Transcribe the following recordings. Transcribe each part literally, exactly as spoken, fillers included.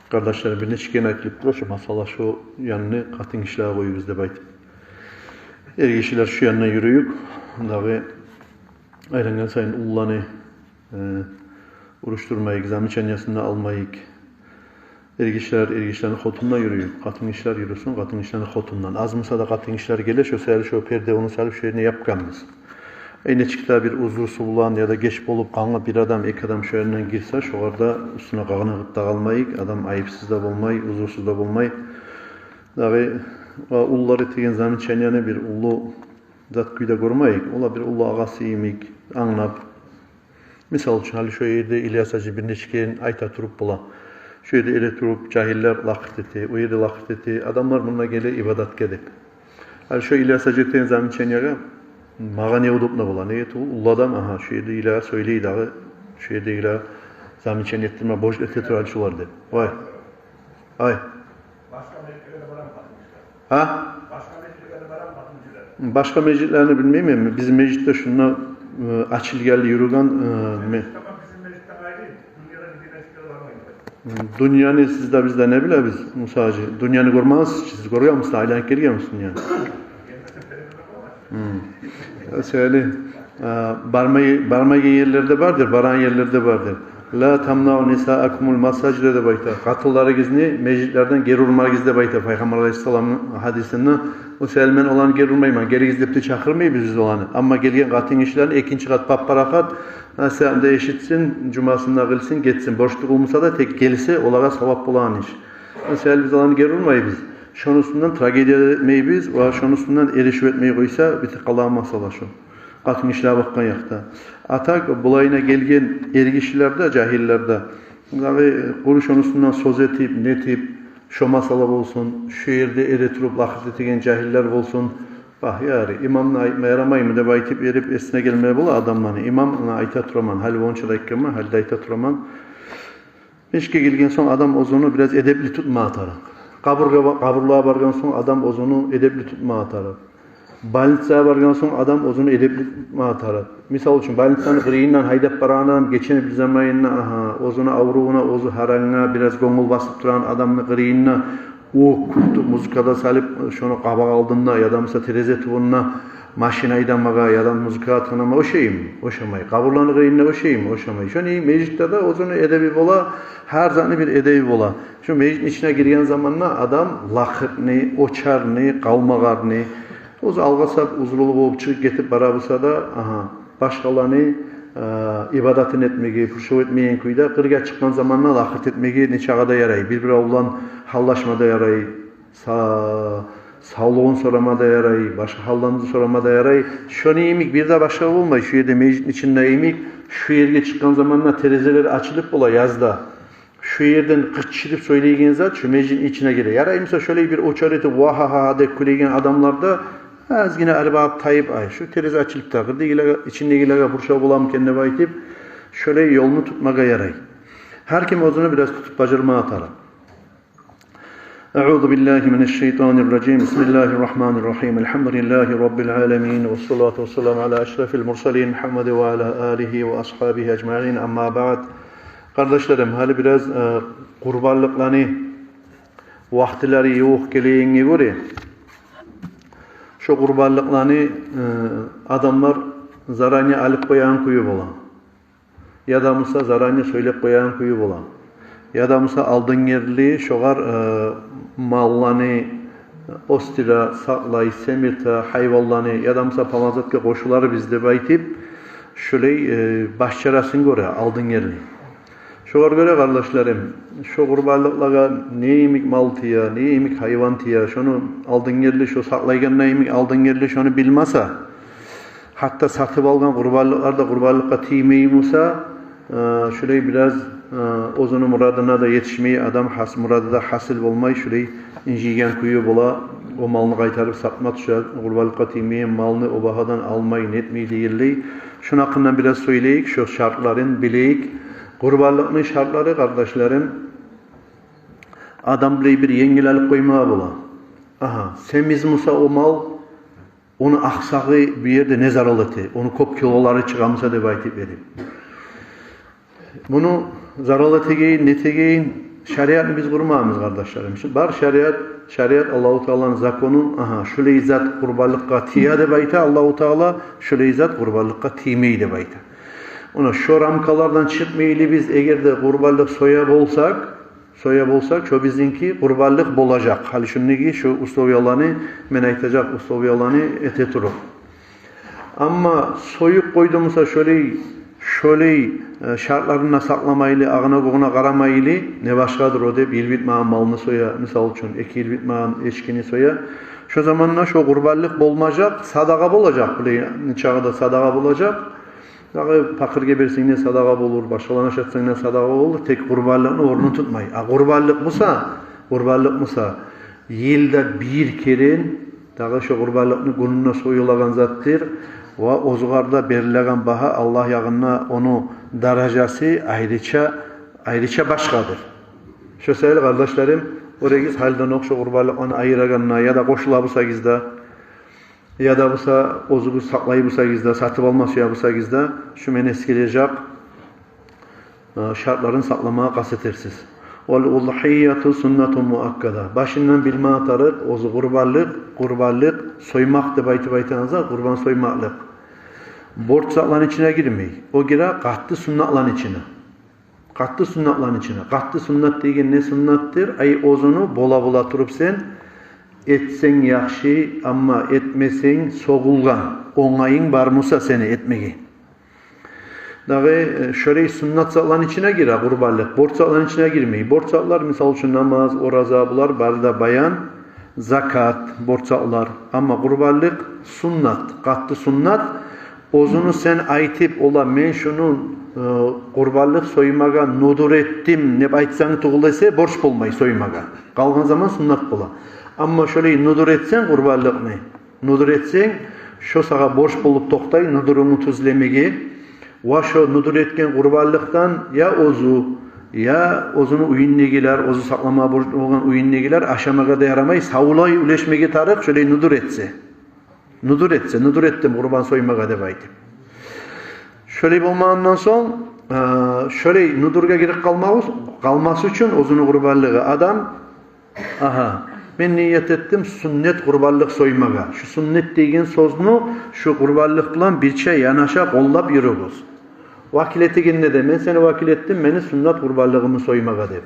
Къардашлар, бир нече керен айтылып тура шу масъала, шу янны къатынгишилеге къоюгъуз деп айтып. Эргишилер шу яндан юрюйюк. Дагъы айлангъан сайын уллуланы, э, урушдурмайыкъ, замечаниясын да алмайыкъ. Эргишилер эргишилени хотунундан юрюйюк, къатынгишилер юрюсюн къатынгишилени хотунундан. Аз буса да къатынгишилер геле, шо саялы шо перде ону салып, шо ерине япгъанбыз. Эй, нечик де бир узрусу булан яда геч болуп къалгъан бир адам, эки адам шо яндан гирсе, шогъар да уьстюне къагъанып да къалмайыкъ, адам айыпсыз да болмай, узрусуз да болмай. Дагъы уллулар этеген замечанияны бир уллу зат кюйде гёрмейик. Олар бир уллу агъасы йимик англап. Мисал учун, гьали шо ерде Ильяс-гьажи бир нече керен айта туруп бола. Шо ерде эретуруп жагьиллер лакъырт эте, о ерде лакъырт эте. Адамлар мунда геле ибадатгъа деп. Гьали шо Ильяс-гьажи этеген замечаниягъа магъа неудобно бола. Неге тюгюл, уллу адам, агьа, шо ерде иле сёйлей дагъы, шо ерде иле замечание этдирме борч эте тура шолар деп. Вай. Ай. Башгъа межитлеге де барамы къатынгишилер? Гьа? Башгъа межитлеге де барамы къатынгишилер? Башгъа межитлени билмеймен мен. Бизин межитде шунда, э, ачылгъанлы юрюген, э, ме- Тамам, бизин межитден айры, дюньяда бир межитге де бармайды. Дюньяны сиз де, биз де не билебиз, Муса-гьажи? Дюньяны гёрмегенсиз чи, сиз гёргенмисиз, айланып гелгенмисиз дюньяны? Гьм. О саялы, а, бармай, бармайгъан ерлер де бардыр, барагъан ерлер де бардыр. «Ла тамнаъу нисаакумул масажида» деп айта. Къатынларыгъызны межитлерден гери урмагъыз деп айта Пайхаммар алайгьиссаламны гьадисинде. О саялы мен оланы гери урмайман. Гелигиз деп де чакъырмайбыз биз оланы. Амма гелген къатынгишилени экинчи къат пап-парахат, насигьатны да эшитсин, жумасын да къылсын, гетсин. Борчлу къылмаса да, тек гелсе, олагъа савап болагъан иш. О саялы биз оланы гери урмайбыз. Шону уьстюнден трагедия этмейбиз ва шону уьстюнден эришип этмей къойса, битип къалагъан масъала шо. Къатынгишилеге бакъгъан якъда. А так, булайына гелген эргишилер де, жагьиллер де, дагъы, э, къуру шону уьстюнден сёз этип, нетип, шо масъала болсун, шо ерде эретуруп лакъырт этеген жагьиллер болсун. Багь, яри, имамны айтма ярамаймы деп айтып, эрип эсине гелмеге бола адамланы. Имам, муна айта тураман, гьали онча да айтгъанман, гьали де айта тураман. Межитге гелген сонг адам оьзюню бираз эдепли тутмагъа тарыкъ. Къабургъа ба-, къабурлагъа баргъан сонг адам оьзюню эдепли тутмагъа тарыкъ. Больницагъа баргъан сонг адам оьзюню эдепли тутмагъа тарыкъ. Мисал учун, больницаны къырыйындан гьайдап барагъан адам гечени бир заманында, агьа, оьзюню аврувуна, оьзю гьарангъа бираз гёнгюл басып турагъан адамны къырыйында о кюлтю музыка да салып, шону къабакъ алдында яда буса терезе тюбюнде машин гьайдамагъа яда музыкагъа тынглама ошаймы? Ошамай. Къабурланы къырыйында ошаймы? Ошамай. Шону йимик межитде де оьзюню эдеби бола, гьар затны бир эдеби бола. Шо межитни ичине гирген заманда адам лакъырны, очарны, къалмагъарны, оьзю алгъасап, узрулу болуп чыгъып гетип бара буса да, агьа, башгъаланы, э, ибадатын этмеге, пуршав этмейген кюйде, къыргъа чыкъгъан заманда лакъырт этмеге нечакъы да ярай. Бир-бир авулдан гьаллашма да ярай, са-, савлугъун сорама да ярай, башгъа гьалларын сорама да ярай. Шону йимик бир де башгъа болмай, шо ерде межитни ичинде йимик, шо ерге чыкъгъан заманда терезелер ачылып бола язда. Шо ерден къычырып сёйлейген зат шо межитни ичине гире. Ярай буса, шолай бир очар этип, «Ва-гьа-гьа-гьа» деп кюлейген адамлар да азгъына ари багъып тайып, ай, шо терезе ачылып да, къырдагъылагъа, ичиндегилагъа пуршав боламы экен деп айтып, шолай ёлну тутмагъа ярай. Гьар ким оьзюню бираз тутуп бажармагъа тарыкъ. أعوذ بالله من الشيطان الرجيم. بسم الله الرحمن الرحيم. الحمد لله رب العالمين. والصلاة والسلام على أشرف المرسلين محمد وعلى آله وأصحابه أجمعين. أما بعد. Къардашларым, гьали бираз, э, къурбанлыкъланы вакътилери ювукъ гелегенге гёре, шо къурбанлыкъланы, э, адамлар заранее алып къоягъан кюю бола. Яда буса заранее сёйлеп къоягъан кюю бола. Яда буса алдынгерли шогъар, э, малланы, э, оьстюре, сакълай, семирте, гьайванланы, яда буса помазатгъа къошуларбыз деп айтып, шолай, э, баш чарасын гёре алдынгерли. Шогъар гёре, къардашларым, шо къурбанлыкълагъа не йимик мал тие, не йимик гьайван тие, шону алдынгерли, шо сакълайгъан не йимик алдынгерли, шону билмесе, гьатта сатып алгъан къурбанлыкълар да къурбанлыкъгъа тиймей буса, э, шолай бираз, э, оьзюню мурадына да етишмей, адам гьас-, мурады да гьасил болмай, шолай инжийген кюю бола, о малны къайтарып сатма тюше, къурбанлыкъгъа тиймейген малны о багьадан алмай, нетмей дегенлей. Шону гьакъындан бираз сёйлейик, шо шартларын билейик. Къурбанлыкъны шартлары, къардашларым, адам булай бир енгил алып къоймагъа бола. Агьа, семиз буса о мал, ону акъсагъы бу ерде не зарал эте, ону кёп килолары чыгъа буса деп айтып берип. Муну зарал этегейин, нетегейин, Шариатны биз къурмагъанбыз, къардашларым. Шу бар шариат, шариат Аллагьу Тааланы закону, агьа, шулай зат къурбанлыкъгъа тие деп айта Аллагьу Таала, шулай зат къурбанлыкъгъа тиймей деп айта. Она шо рамкалардан чыкъмайлы биз эгер де къурбанлыкъ соя болсакъ, соя болсакъ, шо бизинки къурбанлыкъ болажакъ. Гьали шундагъы шо условияланы, мен айтажакъ условияланы эте туруп. Амма союп къойду буса шолай, шолай, э, шартларын да сакъламайлы, агъына-бугъуна къарамайлы, не башгъадыр о деп, йыл битмеген малны соя, мисал учун, эки йыл битмеген эчкини соя. Шо заманда шо къурбанлыкъ болмажакъ, садагъа болажакъ, булай нечакъы да садагъа болажакъ. Дагъы пакъыргъа берсенг де садагъа болур, башгъаланы ашатсанг да садагъа болур, тек къурбанлыкъны орнун тутмай. А къурбанлыкъ буса, къурбанлыкъ буса, йылда бир керен, дагъы шо къурбанлыкъны гюнюнде союлагъан затдыр, ва оьзюгер де берилеген багьа Аллагь ягъында ону даражасы айрыча, айрыча башгъадыр. Шо саялы, къардашларым, оьрегиз гьалиден окъ шо къурбанлыкъны айырагъанына, яда къошула бусагъыз да, яда буса оьзюгюз сакълай бусагъыз да, сатып алма сюе бусагъыз да, шу мен эсгережек, э, шартларын сакъламагъа къаст этерсиз. Вал удгьияту суннатун муаккада. Башындан билме тарыкъ, оьзю къурбанлыкъ, къурбанлыкъ соймакъ деп айтып айтагъаныбыз, къурбан соймакълыкъ борч затланы ичине гирмей. О гире къатты суннатланы ичине. Къатты суннатланы ичине. Къатты суннат деген не суннатдыр? Ай, оьзюню бола-бола туруп сен этсенг яхшы, амма этмесенг согъулгъан. Онгайынг бар буса сени этмеге. Дагъы, э, шолай суннат затланы ичине гире къурбанлыкъ, борч затланы ичине гирмей. Борч затлар, мисал учун, намаз, ораза, булар бары да баян, закат, борч затлар. Амма къурбанлыкъ суннат, къатты суннат. Оьзюню сен айтып, ола, мен шуну, э, къурбанлыкъ соймагъа нюдюр этдим деп айтсанг тюгюл эсе, борч болмай соймагъа. Къалгъан заман суннат бола. Амма шолай нюдюр этсенг къурбанлыкъны, нюдюр этсенг, шо сагъа борч болуп токътай, нюдюрюнгню тюзлемеге, ва шо нюдюр этген къурбанлыкъдан я оьзю, я оьзюню уьюндегилер, оьзю сакъламагъа борч болгъан уьюндегилер ашамагъа да ярамай, савлай уьлешмеге тарыкъ, шолай нюдюр этсе. Нюдюр этсе, нюдюр этдим къурбан соймагъа деп айтып. Шолай болмагъандан сонг, э, шолай нюдюрге гирип къалмагъыз, къалмас учун оьзюню къурбанлыгъы адам, агьа, мен ният этдим суннат къурбанлыкъ соймагъа. Шу суннат деген сёзню шу къурбанлыкъ булан бирче янаша къоллап юрюгюз. Вакил этегенде де, мен сени вакил этдим мени суннат къурбанлыгъымны соймагъа деп.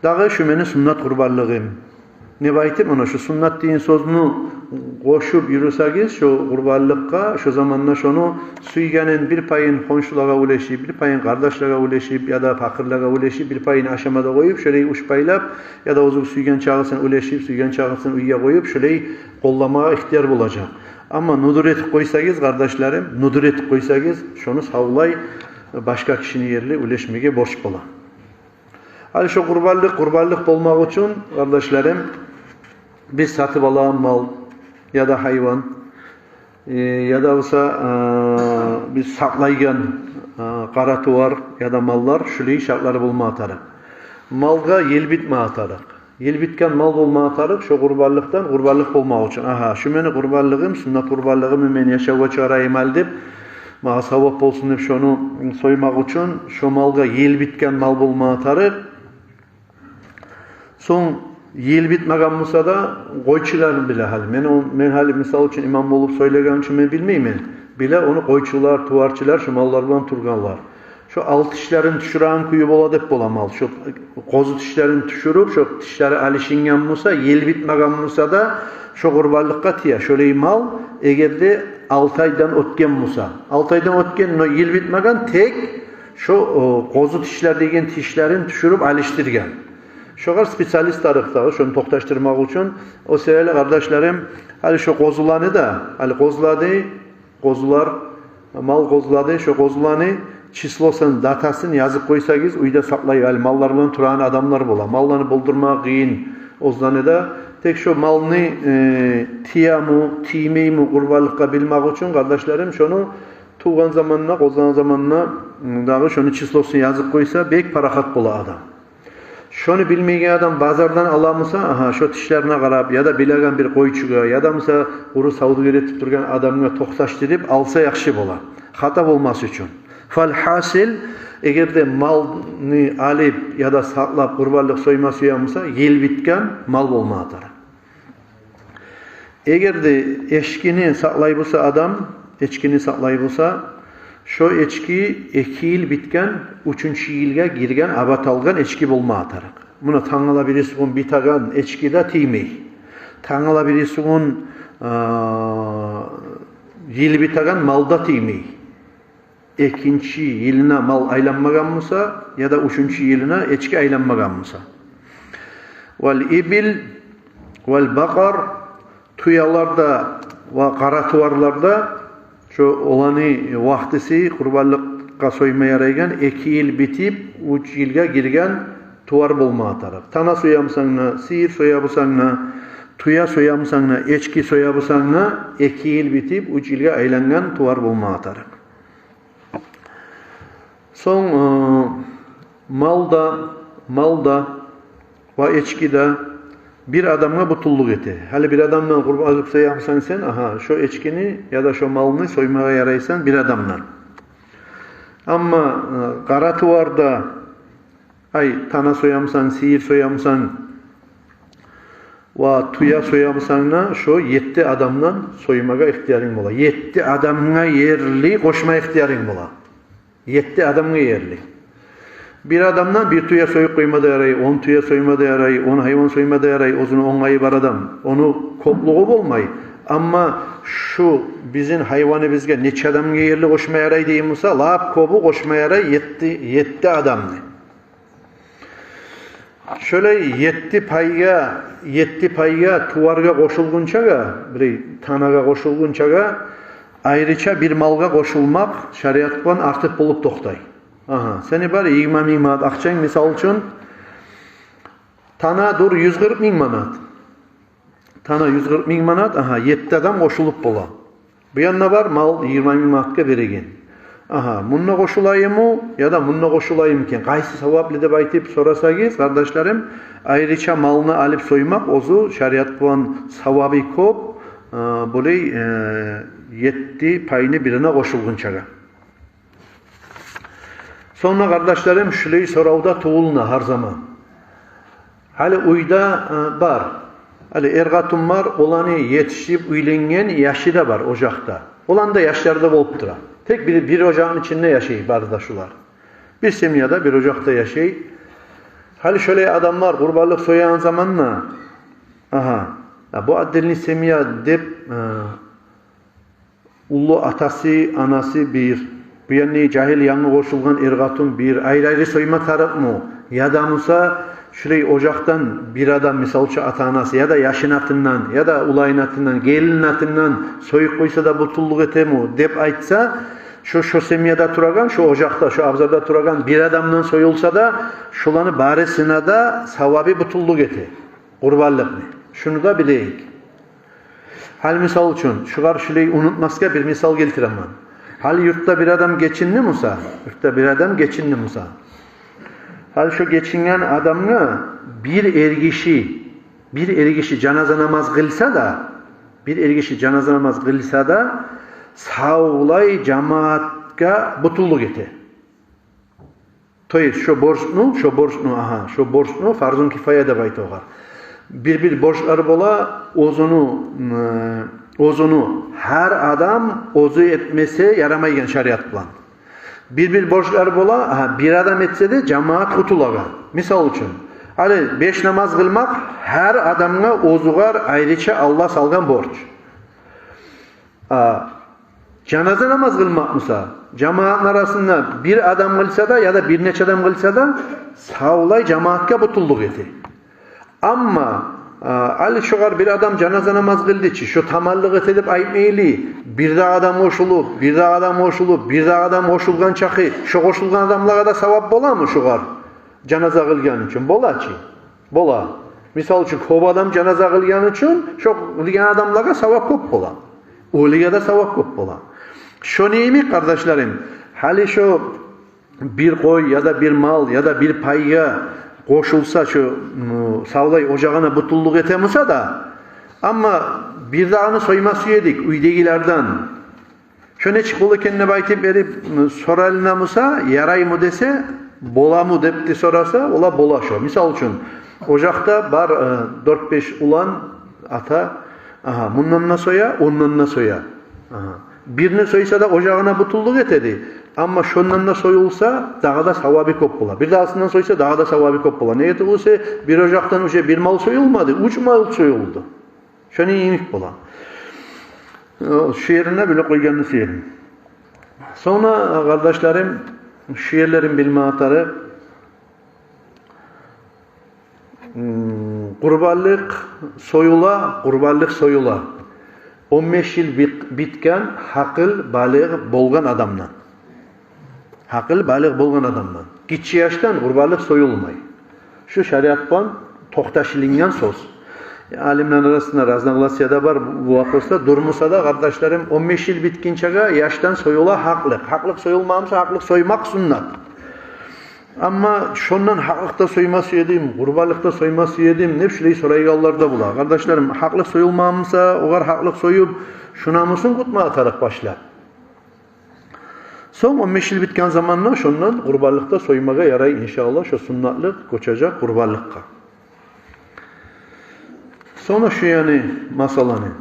Дагъы шу мени суннат къурбанлыгъым деп айтып, муна шу суннат деген сёзню къошуп юрюсегиз шу къурбанлыкъгъа, шу заманда шону сюйгенин бир пайын хоншулагъа уьлешип, бир пайын къардашлагъа уьлешип, яда пакъырлагъа уьлешип, бир пайын ашамагъа къоюп, шолай уьч пайлап, яда оьзю сюйген чагъысын уьлешип, сюйген чагъысын уьйге къоюп, шолай къолламагъа ихтияр болажакъ. Амма нюдюр этип къойсагъыз, къардашларым, нюдюр этип къойсагъыз, шону савлай башгъа кишини ерли уьлешмеге борч бола. Гьали шо къурбанлыкъ, къурбанлыкъ болмакъ учун, къардашларым, биз сатып алагъан мал, яда гьайван, э, яда буса, э, биз сакълайгъан, э, къара тувар, яда маллар, шулай шартлары болма тарыкъ. Малгъа йыл битме тарыкъ. Йыл битген мал болма тарыкъ, шо къурбанлыкъдан къурбанлыкъ болмакъ учун. Агьа, шу мени къурбанлыгъым, суннат къурбанлыгъымны мен яшавгъа чыгъарайым гьали деп, магъа савап болсун деп шону соймакъ учун, шо малгъа йыл битген мал болма тарыкъ. Сонг йыл битмеген буса да, къойчулар биле гьали. Мен о-, мен гьали, мисал учун, имам болуп сёйлеген учун мен билмеймен. Биле ону къойчулар, туварчылар, шо маллар булан тургъанлар. Шо ал тишлерин тюшюреген кюю бола деп бола мал. Шо къозу тишлерин тюшюрюп, шо тишлери алышынгъан буса, йыл битмеген буса да, шо къурбанлыкъгъа тие. Шолай мал, эгер де алты айдан оьтген буса. Алты айдан оьтген, но йыл битмеген, тек шо, о, къозу тишлер деген тишлерин тюшюрюп алышдыргъан. Шогъар специалист тарыкъ дагъы, шону токъташдырмакъ учун. О себепли, къардашларым, гьали шо къозуланы да, гьали къозуланы, къозулар, мал къозуланы, шо къозуланы числосун, датасын язып къойсагъыз, уьйде сакълай, гьали маллар булан турагъан адамлар бола. Малланы болдурма къыйын оьзлени де. Тек шо малны, э, тиеми, тиймейми къурбанлыкъгъа билмек учун, къардашларым, шону тувгъан заманда, къозулагъан заманда, м, дагъы шону числосун язып къойса, бек парахат бола адам. Шону билмеген адам базардан ала буса, агьа, шо тишлерине къарап, яда билеген бир къойчугъа, яда буса къуру савдюгер этип тургъан адамгъа токъташдырып алса, яхшы бола. Хата болмас учун. Фалгьасил, Эгер де малны алып яда сакълап къурбанлыкъ сойма сюе буса, йыл битген мал болма тарыкъ. Эгер де эчкини сакълай буса адам, эчкини сакълай буса, шо эчки эки йыл битген, уьчюнчю йылгъа гирген, абат алгъан эчки болма тарыкъ. Муна тангала бирисигюн битеген эчки де тиймей. Тангала бирисигюн, а, йыл битеген мал да тиймей. Экинчи йылына мал айланмагъан буса, яда уьчюнчю йылына эчки айланмагъан буса. Вал ибил, вал бакъар, тюелер де ва къара туварлар да, шо оланы вакътиси къурбанлыкъгъа сойма ярайгъан, эки йыл битип, уьч йылгъа гирген тувар болма тарыкъ. Тана соя бусанг да, сыйыр соя бусанг да, тюе соя бусанг да, эчки соя бусанг да, эки йыл битип, уьч йылгъа айлангъан тувар болма тарыкъ. Сонг, э, мал да, мал да ва эчки де бир адамгъа бютюнлюк эте. Гьали бир адамдан къурбан алып соя бусанг сен, агьа, шо эчкини яда шо малны соймагъа ярайсан бир адамдан. Амма, э, къара тувар да, ай, тана соя бусанг, сыйыр соя бусанг, ва тюе соя бусанг да, шо етти адамдан соймагъа ихтиярынг бола. Етти адамгъа ерли къошма ихтиярынг бола. Етти адамгъа ерли. Бир адамдан бир тюе союп къойма да ярай, он тюе сойма да ярай, он гьайван сойма да ярай, оьзюню онгайы бар адам. Ону кёплюгю болмай. Амма шу бизин гьайваныбызгъа нече адамгъа ерли къошма ярай дей буса, лап кёбю къошма ярай етти, етти адамны. Шолай етти пайгъа, етти пайгъа туваргъа къошулгъунчагъа, бир танагъа къошулгъунчагъа, айрыча бир малгъа къошулмакъ шариат булан артыкъ болуп токътай. Агьа, сени бар йигирма минг манат акъчанг, мисал учун, тана дюр юз къыркъ минг манат. Тана юз къыркъ минг манат, агьа, етти адам къошулуп бола. Бу янда бар мал йигирма минг манатгъа береген. Агьа, мунда къошулайыммы яда мунда къошулайым экен, къайсы саваплы деп айтып сорасагъыз, къардашларым, айрыча малны алып соймакъ оьзю шариат булан савабы кёп, э, булай, э, етти пайны бирине къошулгъунчагъа. Сонг да, къардашларым, шулай сорав да тувулуна гьар заман. Гьали уьйде, э, бар. Гьали эр-къатын бар, оланы етишип уьйленген яшы да бар ожакъда. Оланы да яшлары да болуп тура. Тек бир, бир ожакъны ичинде яшай бары да шулар. Бир семьяда, бир ожакъда яшай. Гьали шолай адамлар къурбанлыкъ соягъан заманда, агьа, а, бу отдельный семья деп, э, уллу атасы, анасы бир. Бу янда жагьил янгы къошулгъан эр-къатын бир. Айры-айры сойма тарыкъмы? Яда буса шулай ожакъдан бир адам, мисал учун, ата-анасы яда яшыны атындан, яда уланны атындан, гелинни атындан союп къойса да бютюнлюк этеми деп айтса, шо, шо семьяда турагъан, шо ожакъда, шо абзарда турагъан бир адамдан союлса да, шоланы барысына да савабы бютюнлюк эте къурбанлыкъны. Шуну да билейик. Гьали, мисал учун, шугъар шулай унутмасгъа бир мисал гелтиремен. Гьали юртда бир адам гечинди буса, юртда бир адам гечинди буса, гьали шо гечинген адамгъа бир эргиши, бир эргиши жаназа намаз къылса да, бир эргиши жаназа намаз къылса да, савлай жамаатгъа бютюнлюк эте. То есть, шо борчну, шо борчну, агьа, шо борчну фарзун кифая деп айта огъар. Бир-бир борчлар бола, оьзюню, м, оьзюню гьар адам оьзю этмесе ярамайгъан шариат булан. Бир-бир борчлар бола, агьа, бир адам этсе де жамаат къутулагъан. Мисал учун, гьали беш намаз къылмакъ гьар адамгъа оьзюгер айрыча Аллагь салгъан борч. А, жаназа намаз къылмакъ буса, жамаатны арасында бир адам къылса да, яда бир нече адам къылса да, савлай жамаатгъа бютюнлюк эте. Амма, а, гьали шугъар бир адам жаназа намаз къылды чы, шо таманлыкъ эте деп айтмайлы, бирдагъы адам къошулуп, бирдагъы адам къошулуп, бирдагъы адам къошулгъан чакъы, шо къошулгъан адамлагъа да савап боламы шугъар? Жаназа къылгъан учун бола чы. Бола. Мисал учун, кёп адам жаназа къылгъан учун, шо къылгъан адамлагъа савап кёп бола. Оьлюге де савап кёп бола. Шону йимик, къардашларым, гьали шо бир къой, яда бир мал, яда бир пайгъа къошулса, шо, м, савлай ожагъына бютюнлюк эте буса да, амма бирдагъыны сойма сюедик уьйдегилерден. Шо нечик бола экен деп айтып берип, м, соралына буса, яраймы десе, боламы деп де сораса, ола бола шо. Мисал учун, ожакъда бар, э, дёрт-беш улан, ата, агьа, мундан да соя, ондан да соя. Агьа. Бирни сойса да, ожагъына бютюнлюк этеди. Амма шондан да союлса, дагъы да савабы кёп бола. Бир дагъысындан сойса, дагъы да савабы кёп бола. Неге тюгюл эсе, бир ожакъдан уже бир мал союлмады, уьч мал союлду. Шону йимик бола. О, шу ерине билип къойгъанны сюемен. Сонг, къардашларым, шу ерлерин билме тарыкъ. М, къурбанлыкъ союла, къурбанлыкъ союла он беш йыл бит-, битген гьакъыл-балигъ болгъан адамдан. Гьакъыл-балигъ болгъан адамдан. Гиччи яшдан къурбанлыкъ союлмай. Шу шариат булан токъташылынгъан сёз. Алимлени арасында разногласия да бар бу, бу вопросда. Дюр буса да, къардашларым, он беш йыл битгинчеге яшдан союла гьакълыкъ. Гьакълыкъ союлмагъан буса, гьакълыкъ соймакъ суннат. Амма шондан гьакълыкъда сойма сюедим, къурбанлыкъда сойма сюедим деп шулай сорайгъанлар да бола. Къардашларым, гьакълыкъ союлмагъан буса, огъар гьакълыкъ союп, шу намусын къутма тарыкъ башлап. Сонг он беш йыл битген заманда шондан къурбанлыкъда соймагъа ярай, иншааллагь, шо суннатлыкъ гёчежек къурбанлыкъгъа. Сонг шу, яни, масъаланы.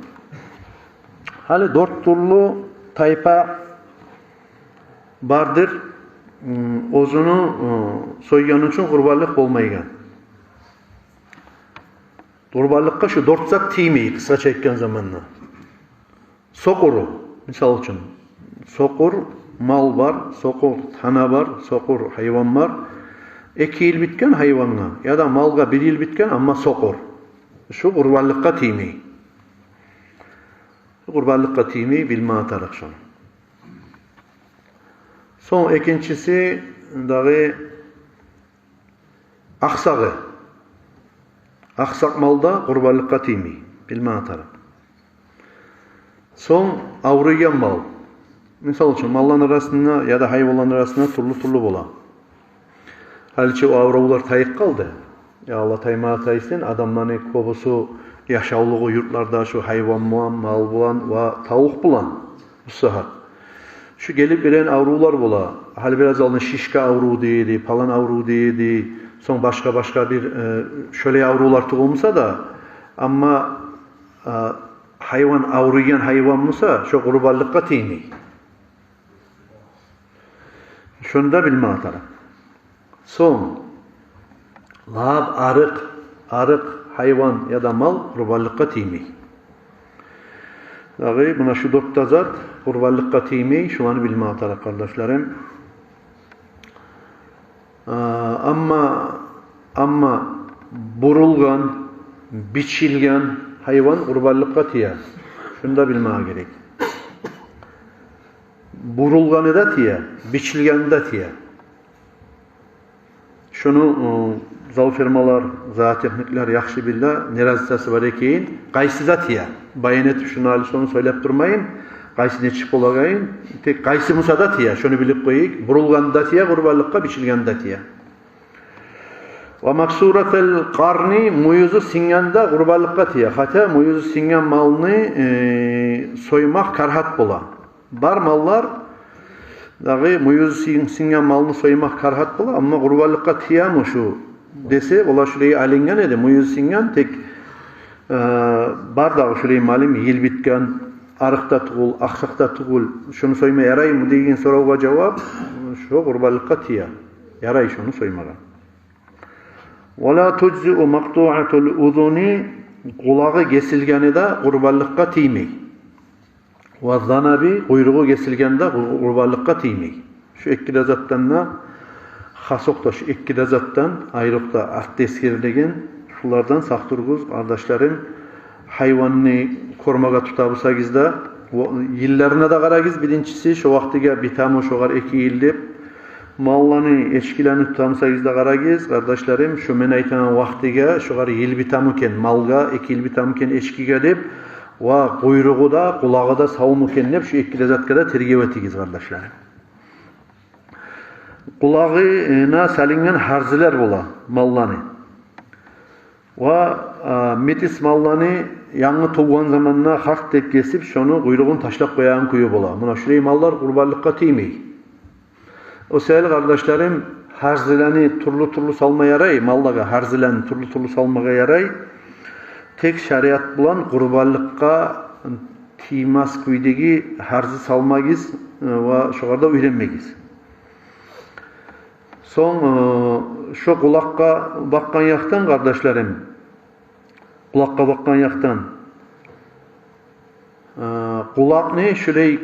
Гьали дёрт тюрлю тайпа бардыр, м, оьзюню, м, сойгъаны учун къурбанлыкъ болмайгъан. Къурбанлыкъгъа шу дёрт зат тиймей, къысгъача айтгъан заманда. Сокъуру, мисал учун, сокъур мал бар, сокъур тана бар, сокъур гьайван бар. Эки йыл битген гьайвангъа яда малгъа бир йыл битген, амма сокъур. Шу къурбанлыкъгъа тиймей. Къурбанлыкъгъа тиймей, билме тарыкъ шону. Сонг экинчиси дагъы акъсагъы. Акъсакъ мал да къурбанлыкъгъа тиймей, билме тарыкъ. Сонг авруйгъан мал. Мисал учун, малланы арасында яда гьайванланы арасында тюрлю-тюрлю бола. Гьаличи о аврувлар тайып къалды. Я Аллагь, таймагъа тайсын, адамланы кёбюсю яшавлугъу юртларда шу гьайван булан, мал булан ва тавукъ булан. Бу сагьат шу гелип береген аврувлар бола. Гьали бираз алдын шишка аврув дей эди, палан аврув дей эди. Сонг башгъа-башгъа бир, э, шолай аврувлар тувулмаса да, амма, э, гьайван авруйгъан гьайван буса, шо къурбанлыкъгъа тиймей. Шону да билме тарыкъ. Сонг, лап арыкъ, арыкъ гьайван яда мал къурбанлыкъгъа тиймей. Дагъы муна шу дёрт де зат къурбанлыкъгъа тиймей, шуланы билме тарыкъ, къардашларым. А, амма, амма бурулгъан, бичилген гьайван къурбанлыкъгъа тие. Шуну да билме герек. Бурулгъаны да тие, бичилгени де тие. Шуну, ы, зоофермалар, зоотехниклер яхшы биле, не разницасы бар экенин, къайсы да тие. Баян этип, шуну гьали шуну сёйлеп турмайын, къайсы нечик болагъанын, тек къайсы буса да тие, шуну билип къояйыкъ. Бурулгъаны да тие къурбанлыкъгъа, бичилгени де тие. Ва максуратал къарни, мюйюзю сынгъан да къурбанлыкъгъа тие. Хотя мюйюзю сынгъан малны, э, соймакъ карагьат бола. Бар маллар, дагъы мюйюзю сын-, сынгъан малны соймакъ карагьат бола, амма къурбанлыкъгъа тиеми шу десе, олар шулай алынгъан эди, мюйюзю сынгъан, тек, э, бар дагъы шулай малым, йыл битген, арыкъ да тюгюл, акъсакъ да тюгюл, шуну сойма яраймы деген соравгъа жавап, шо къурбанлыкъгъа тие. Ярай шуну соймагъа. Ва ла тужзиу макътуатул узуни, къулагъы гесилгени де къурбанлыкъгъа тиймей. Ва занаби, къуйругъу гесилгени де къур-, къурбанлыкъгъа тиймей. Шу эки де затдан да, хас окъда шу эки де затдан, айрокъда артда эсгерилеген, шулардан сакъ туругъуз, къардашларым. Гьайванны кёрмеге тута бусагъыз да, о, йылларына да къарагъыз, биринчиси, шо вакътиге битеми шогъар эки йыл деп. Малланы, эчкилени тута бусагъыз да къарагъыз, къардашларым, шо мен айтагъан вакътиге шогъар йыл битеми экен, малгъа эки йыл битеми экен, эчкиге деп, ва къуйругъу да, къулагъы да савму экен деп, шу эки де затгъа да тергев этигиз, къардашларым. Къулагъына салынгъан гьарзилер бола малланы. Ва, а, метис малланы янгы тувгъан заманда гьакъ деп гесип, шону къуйругъун ташлап къоягъан кюю бола. Муна шулай маллар къурбанлыкъгъа тиймей. О саялы, къардашларым, гьарзилени тюрлю-тюрлю салма ярай, маллагъа гьарзилени тюрлю-тюрлю салмагъа ярай. Тек шариат булан къурбанлыкъгъа тиймес кюйдеги гьарзи салмагъыз, э, ва шогъар да уьйренмегиз. Сонг, э, шо къулакъгъа бакъгъан якъдан, къардашларым, къулакъгъа бакъгъан якъдан, э, къулакъны шулай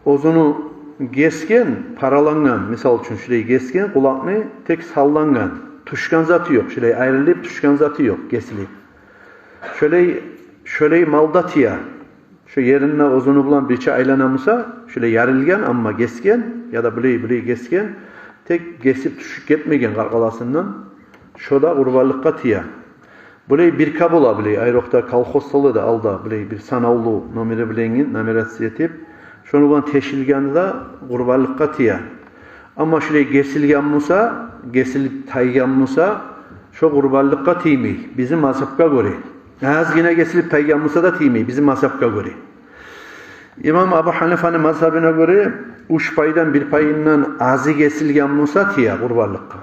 оьзюню гесген, паралангъан, мисал учун, шулай гесген къулакъны, тек саллангъан, тюшген заты ёкъ, шулай айрылып тюшген заты ёкъ, гесилип. Шулай, шулай малда тие. Шо еринде оьзюню булан бирче айлана буса, шулай ярылгъан, амма гесген, яда булай-булай гесген, тек гесип тюшюп гетмеген къаркъарасындан, шо да къурбанлыкъгъа тие. Булай бирка бола, булай, айрокъда колхоз салы да алда, булай бир санавлу номери булангъы, нумерация этип, шону булан тешилгени де къурбанлыкъгъа тие. Амма шулай гесилген буса, гесилип тайгъан буса, шо къурбанлыкъгъа тиймей, бизин мазгьапгъа гёре. Азгъына гесилип тайгъан буса да тиймей, бизин мазгьапгъа гёре. Имам Абу Гьанифаны мазгьабына гёре, уьч пайдан бир пайындан азы гесилген буса, тие къурбанлыкъгъа.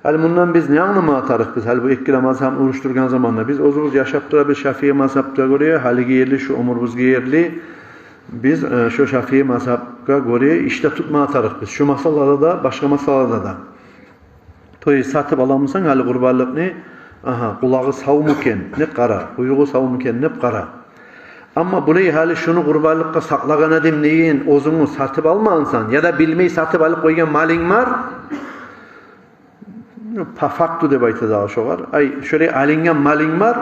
Гьали мундан биз не англамагъа тарыкъбыз? Гьали бу эки де мазгьабны урушдургъан заманда биз оьзюбюз яшап турабыз Шафии мазгьапгъа гёре, гьалиге ерли, шу оьмюрюбюзге ерли. Биз, э, шо Шафии мазгьапгъа гёре иш де тутмагъа тарыкъбыз. Шу масъалада да, башгъа масъалада да. То есть сатып ала бусанг гьали къурбанлыкъны, агьа, къулагъы савму экен деп къара, къуйругъу савму экен деп къара. Амма булай гьали шуну къурбанлыкъгъа сакълагъан эдим деген, оьзюнг сатып алмагъансан, яда билмей сатып алып къойгъан малынг бар, по факту деп айта дагъы шогъар. Ай, шолай алынгъан малынг бар,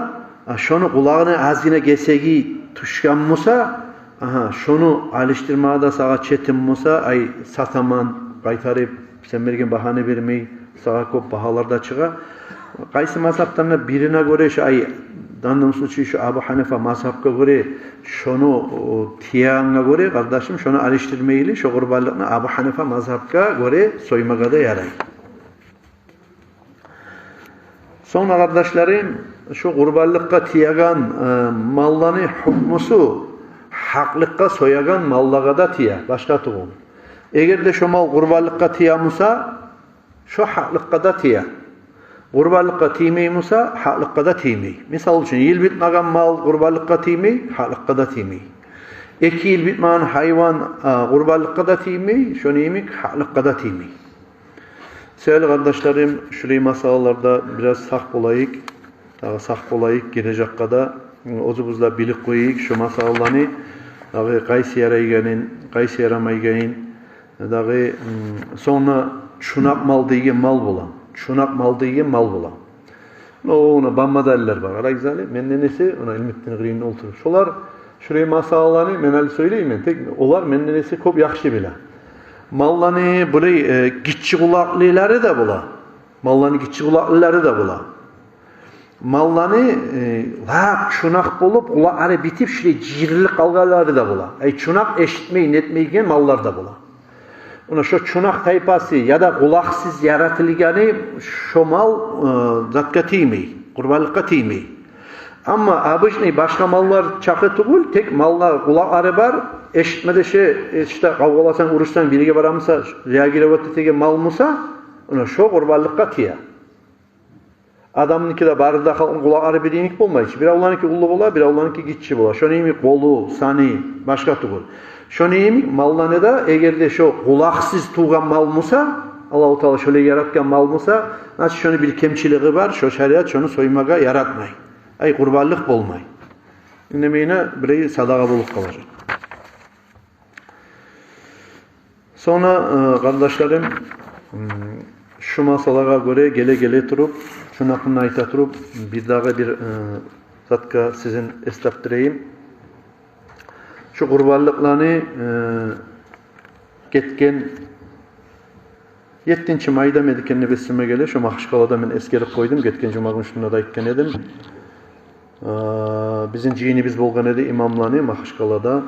а, шону къулагъыны азгъына гесеги тюшген буса, агьа, шону алышдырмагъа да сагъа четим буса, ай, сатаман, къайтарып, сен берген багьаны бермей, сагъа кёп багьалар да чыгъа. Къайсы мазгьапдан да бирине гёре, шо, ай, в данном случае шо Абу Гьанифа мазгьапгъа гёре, шону, о, тиегенге гёре, къардашым, шону алышдырмайлы, шо къурбанлыкъны Абу Гьанифа мазгьапгъа гёре соймагъа да ярай. Сонг да, къардашларым, шу къурбанлыкъгъа тиеген, э, малланы гьукмусу гьакълыкъгъа соягъан маллагъа да тие, башгъа тюгюл. Эгер де шо мал къурбанлыкъгъа тие буса, шо гьакълыкъгъа да тие. Къурбанлыкъгъа тиймей буса, гьакълыкъгъа да тиймей. Мисал учун, йыл битмеген мал къурбанлыкъгъа тиймей, гьакълыкъгъа да тиймей. Эки йыл битмеген гьайван, э, къурбанлыкъгъа да тиймей, шону йимик гьакълыкъгъа да тиймей. Сыйлы къардашларым, шулай масъалаларда бираз сакъ болайыкъ, дагъы сакъ болайыкъ, гележекге де, м, оьзюбюз де билип къояйыкъ шу масъалаланы, дагъы къайсы ярайгъанын, къайсы ярамайгъанын, дагъы, м, сонг да чунакъ мал деген мал бола. Чунакъ мал деген мал бола. О, она бамма далиллер бар. Къарагъыз гьали, менден эсе, она илмитдин къырыйында олтуруп. Шолар, шулай масъалаланы мен гьали сёйлеймен, тек олар менден эсе кёп яхшы биле. Малланы булай, э, гиччи къулакълылары да бола. Малланы гиччи къулакълылары да бола. Малланы, э, лап чунакъ болуп, къулакълары битип, шулай жыйрылып къалгъанлары да бола. Ай, чунакъ эшитмей, нетмейген маллар да бола. Муна шо чунакъ тайпасы яда къулакъсыз яратылгъаны, шо мал, э, затгъа тиймей, къурбанлыкъгъа тиймей. Амма обычный башгъа маллар чакъы тюгюл, тек маллар къулакълары бар, эшитме де, ше, эшите, къавгъаласанг, урушсанг, бирге бара буса, реагировать этеген мал буса, муна шо къурбанлыкъгъа тие. Адамныки де бары да халкъны къулакълары бир йимик болмай чы. Биревлерники уллу бола, биревлерники гиччи бола. Шону йимик къолу, саны, башгъа тюгюл. Шону йимик малланы да, эгер де шо къулакъсыз тувгъан мал буса, Аллагьу Таала шолай яратгъан мал буса, значит, шону бир кемчилиги бар, шо шариат шону соймагъа яратмай. Ай, къурбанлыкъ болмай. Индемейине бирей садагъа болуп къалажакъ. Сонг да, э, къардашларым, м, шу масъалагъа гёре геле-геле туруп, шуну гьакъында айта туруп, бир дагъы бир, э, затгъа сизин эс тапдырайым. Шу къурбанлыкъланы, э, гетген еттинчи майда ма эди экен деп эсиме геле, шу Магьачкъалада мен эсгерип къойдум, гетген жума гюн шунда да айтгъан эдим. Э, бизин жыйыныбыз болгъан эди имамланы Магьачкъалада.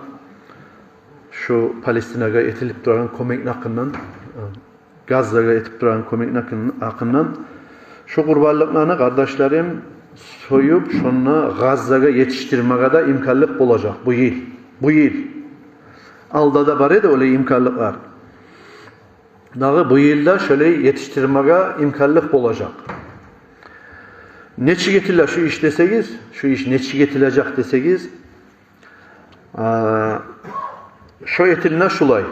Шу Палестинагъа этилип турагъан кёмекни гьакъындан, э, Газзагъа этип турагъан кёмекни гьакъын-, гьакъындан. Шу къурбанлыкъланы, къардашларым, союп, шонда Газзагъа етишдирмеге де имканлыкъ болажакъ бу йыл. Бу йыл. Алда да бар эди олай имканлыкълар. Дагъы бу йыл да шолай етишдирмеге имканлыкъ болажакъ. Нечик этиле шу иш десегиз, шу иш нечик этилежек десегиз, а, шо этилине шулай.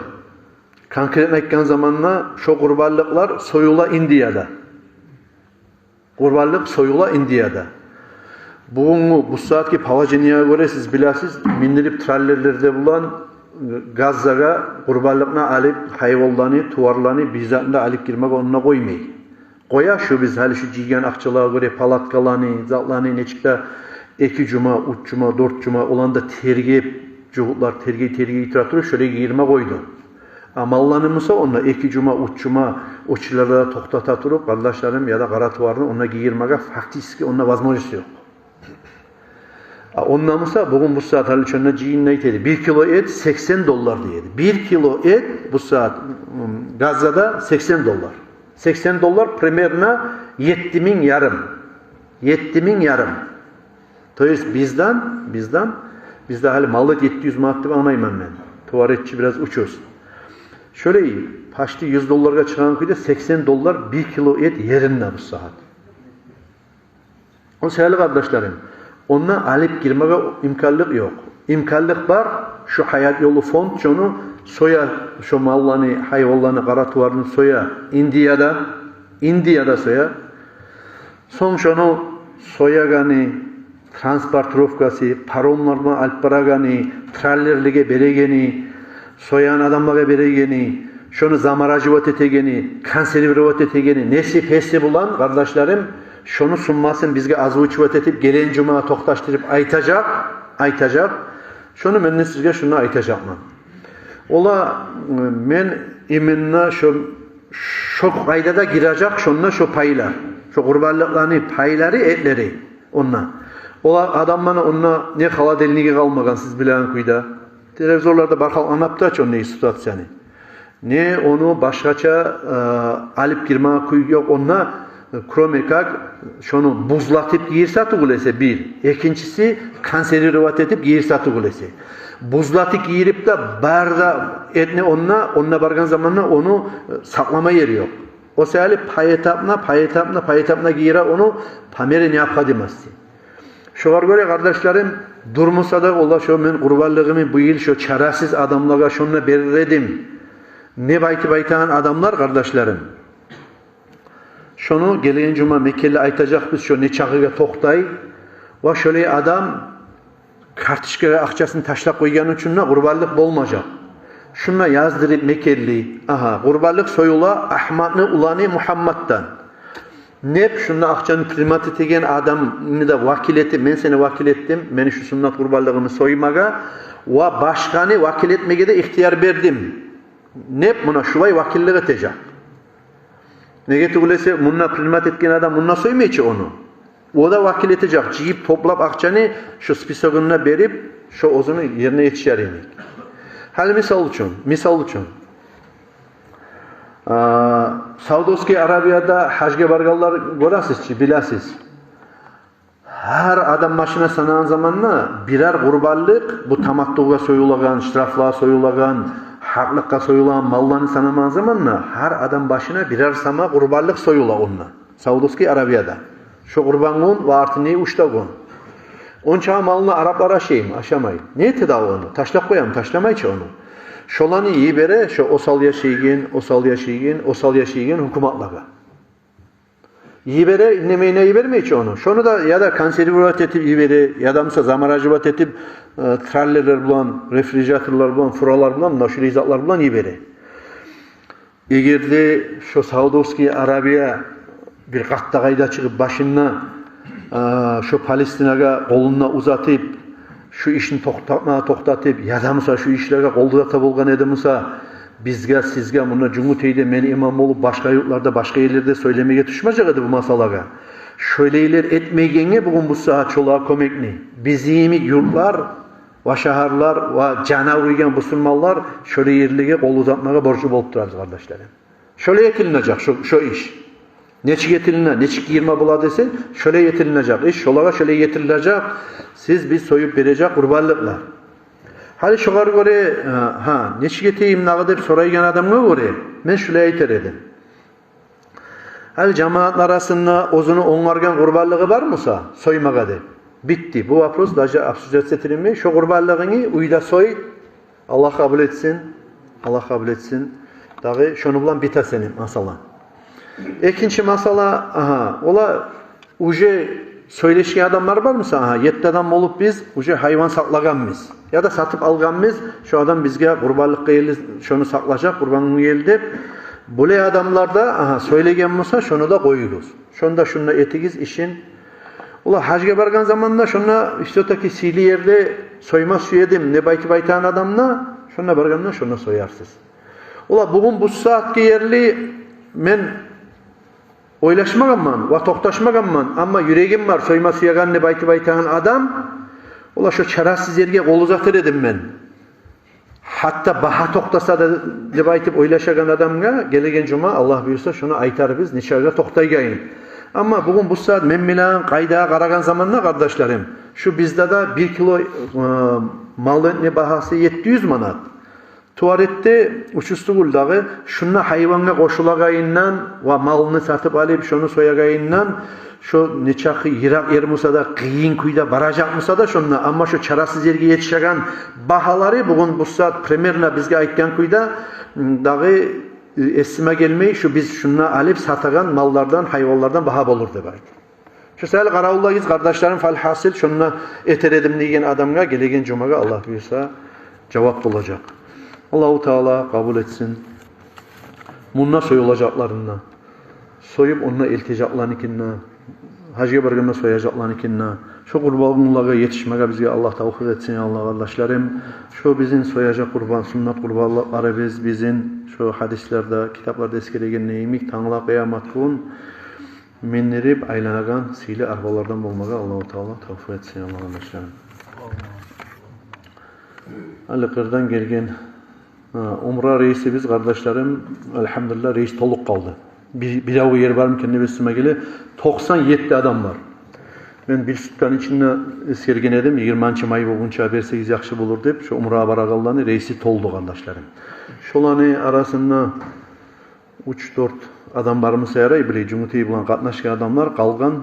Конкретно айтгъан заманда, шо къурбанлыкълар союла Индияда. Къурбанлыкъ союла Индияда. Бугюнгю, бу сагьатгъы положениеге гёре, сиз билесиз, миндирип траллерлер де булан Газзагъа къурбанлыкъны алып, гьайванланы, туварланы, бир затны да алып гирмеге онда къоймай. Къоя шу, биз гьали шу жыйгъан акъчалагъа гёре палаткаланы, затланы, нечик де эки жума, уьч жума, дёрт жума, оланы да тергеп, жугьутлар тергей-тергей тура туруп, шолай гийирме къойду. А малланы буса онда эки жума, уьч жума очередьлерде токътата туруп, къардашларым, яда къара туварны онда гийирмеге фактически онда возможность ёкъ. А онда буса, бугюн бу сагьат гьали шонда жыйында айта эди, бир кило эт сексен доллар дей эди. Бир кило эт бу сагьат, м, Газзада сексен доллар. Сексен доллар примерно етти минг ярым. Етти минг ярым. То есть бизден, бизден, бизде гьали мал эт етти юз манат деп англайман мен. Тувар эт чи бираз учуз. Шолай почти юз долларгъа чыгъагъан кюйде сексен доллар бир кило эт еринде бу сагьат. О саялы, къардашларым, онда алып гирмеге имканлыкъ ёкъ. Имканлыкъ бар, шо Гьаят ёлу фонд шону соя, шо малланы, гьайванланы, къара туварны соя Индияда, Индияда соя. Сонг шону соягъаны, транспортировкасы, паромлар булан алып барагъаны, траллерлеге берегени, соягъан адамлагъа берегени, шону замораживать этегени, консервировать этегени, неси-песи булан, къардашларым, шону суммасын бизге озвучивать этип, гелеген жума токъташдырып айтажакъ, айтажакъ. Шону мен де сизге шуну айтажакъман. Ола, мен именно шо, шо къайдада гирежек шонда шо пайлар. Шо къурбанлыкъланы пайлары, этлери онда. Ола адамланы онда не холодильниги къалмагъан, сиз билеген кюйде. Телевизорларда бар халкъ англап тура чы онда ситуацияны. Не ону башгъача, э, алып гирмеге кюй ёкъ онда, кроме как шону бузлатып гийирсе тюгюл эсе бир. Экинчиси, консервировать этип гийирсе тюгюл эсе. Бузлатып гийирип де бар да этни онда, онда баргъан заманда ону, э, сакълама ери ёкъ. О саялы поэтапно, поэтапно, поэтапно гийире ону по мере необходимости. Шогъар гёре, къардашларым, дюр буса да, ола шо мен къурбанлыгъымны бу йыл шо чарасыз адамлагъа шонда берер эдим деп айтып айтагъан адамлар, къардашларым, шону гелеген жума мекенли айтажакъбыз, шо не чакъыгъа токътай. Ва шолай адам карточкагъа акъчасын ташлап къойгъаны учун да къурбанлыкъ болмажакъ. Шунда яздырып мекенли, агьа, къурбанлыкъ союла Агьматны уланы Мугьамматдан деп, шунда акъчаны принимать этеген адамны да вакил этип, мен сени вакил этдим, мени шу суннат къурбанлыгъымны соймагъа, ва башгъаны вакил этмеге де ихтияр бердим деп, муна шулай вакиллик этежек. Неге тюгюл эсе, мунда принимать этген адам мунда соймай чы ону. О да вакил этежек, жыйып, топлап акъчаны, шо списогун да берип, шо оьзюню ерине етишер йимик. Гьали мисал учун, мисал учун, а, Саудовский Аравияда гьажгъа баргъанлар гёресиз чи, билесиз. Гьар адам башына санагъан заманда бирер къурбанлыкъ, бу таматтугъгъа союлагъан, штрафлагъа союлагъан, гьакълыкъгъа союлагъан малланы санамагъан заманда, гьар адам башына бирер сама къурбанлыкъ союла онда. Саудовский Аравияда. Шо къурбан гюн ва артындагъы уьч де гюн. Онча малны араплар ашаймы? Ашамай. Не эте дагъы ону? Ташлап къоямы? Ташламай чы ону. Шоланы йибере, шо осал яшайгъан, осал яшайгъан, осал яшайгъан гьукуматлагъа. Йибере, индемейине йибермей чи ону. Шону да яда консервировать этип йибере, яда буса замораживать этип, э, транлерлер булан, рефрижераторлар булан, фуралар булан, муна шулай затлар булан йибере. Эгер де шо Саудовский Аравия бир къатты къайда чыгъып башында, э, шо Палестинагъа къолун да узатып, шу ишни токътатма, токътатып, яда буса шу ишлеге къол узата болгъан эди буса, бизге, сизге, мунда Жюнгютейде мен имам болуп, башгъа юртларда, башгъа ерлерде сёйлемеге тюшмежек эди бу масъалагъа. Шолайлар этмейгенге бугюн бу сагьат шолагъа кёмекни бизин йимик юртлар ва шагьарлар ва жаны авруйгъан бусурманлар шолай ерлеге къол узатмагъа борчлу болуп турабыз, къардашларым. Шолай этилинежек шо, шо иш. Нечик этилине, нечик йыйырма бола десе, шолай этилинежек иш, шолагъа шолай етилинежек, сиз, биз союп бережек къурбанлыкълар. Гьали шогъар гёре, э, гьа, нечик этейим дагъы деп сорайгъан адамгъа гёре, мен шулай айтар эдим. Гьали жамаатлар арасында оьзюню онгаргъан къурбанлыгъы бар буса, соймагъа деп, битди. Бу вопрос даже обсуждаться этилинмей. Шо къурбанлыгъынгны уьйде сой, Аллагь къабул этсин, Аллагь къабул этсин. Дагъы шону булан бите сени масъала. Экинчи масъала, агьа, олар уже сёйлешген адамлар бар буса, агьа, етти адам болуп биз уже гьайван сакълагъанбыз яда сатып алгъанбыз, шо адам бизге къурбанлыкъгъа гелди, шону сакълажакъ, къурбан гюн гелди деп. Булай адамлар да, агьа, сёйлеген буса, шону да къоюгъуз. Шону да шунда этигиз ишин. Олар гьажгъа баргъан заманда шонда всё-таки сыйлы ерде сойма сюедим деп айтып айтагъан адам да, шонда баргъанда шонда соярсыз. Олар бугюн бу сагьатгъа ерли мен ойлашмагъанман ва токъташмагъанман, амма юрегим бар сойма сюеген деп айтып айтагъан адам, олар шо чарасыз ерге къол узатар эдим мен. Гьатта багьа токътаса да деп айтып ойлашагъан адамгъа гелеген жума, Аллагь буюрса, шону айтарбыз, нечакъы токътайгъанын. Амма бугюн бу сагьат мен билеген къайдагъа къарагъан заманда, къардашларым, шу бизде де бир кило, э, малны багьасы етти юз манат. Туварегде учуз тюгюл дагъы, шунда гьайвангъа къошулагъанындан ва малны сатып алып, шону соягъанындан, шо нечакъы йыракъ ер буса да, къыйын кюйде баражакъ буса да шонда, амма шо чарасыз ерге етишеген багьалары бугюн бу сагьат примерно бизге айтгъан кюйде, м, дагъы, э, эсиме гелмей, шу биз шунда алып сатагъан маллардан, гьайванлардан багьа болур деп айтып. Шо саялы къаравуллагъыз, къардашларым, фалгьасил, шонда этер эдим деген адамгъа гелеген жумагъа, Аллагь буюрса, жавап болажакъ. Аллагьу Таала къабул этсин. Мунда союлажакъларын да, союп онда элтежеклеринкин де, гьажгъа баргъанда сояжакъларынкин де. Шо къурбанлыкълагъа етишмеге бизге Аллагь тавфикъ этсин, я Аллагь, къардашларым. Шо бизин сояжакъ къурбан, суннат къурбанлыкъларыбыз бизин, шо гьадислерде, китапларда эсгерилгени йимик, тангала къыямат гюн миндирип айланагъан сыйлы арбалардан болмагъа Аллагьу Таала тавфикъ этсин, Аллагь, къардашларым. Гьали къырдан гелген, гьа, умра рейсибиз, къардашларым, альгьамдулиллагь, рейс толуп къалды. Бир, бирев ер бармы экен деп эсиме геле, токъсан етти адам бар. Мен бир сутканы ичинде эсгерген эдим, йигирманчы май болгъунча берсегиз яхшы болур деп, шо умрагъа барагъанланы рейси толду, къардашларым. Шоланы арасында уьч-дёрт адам бармы саярай, биле, жумутай булан къатнашгъан адамлар, къалгъан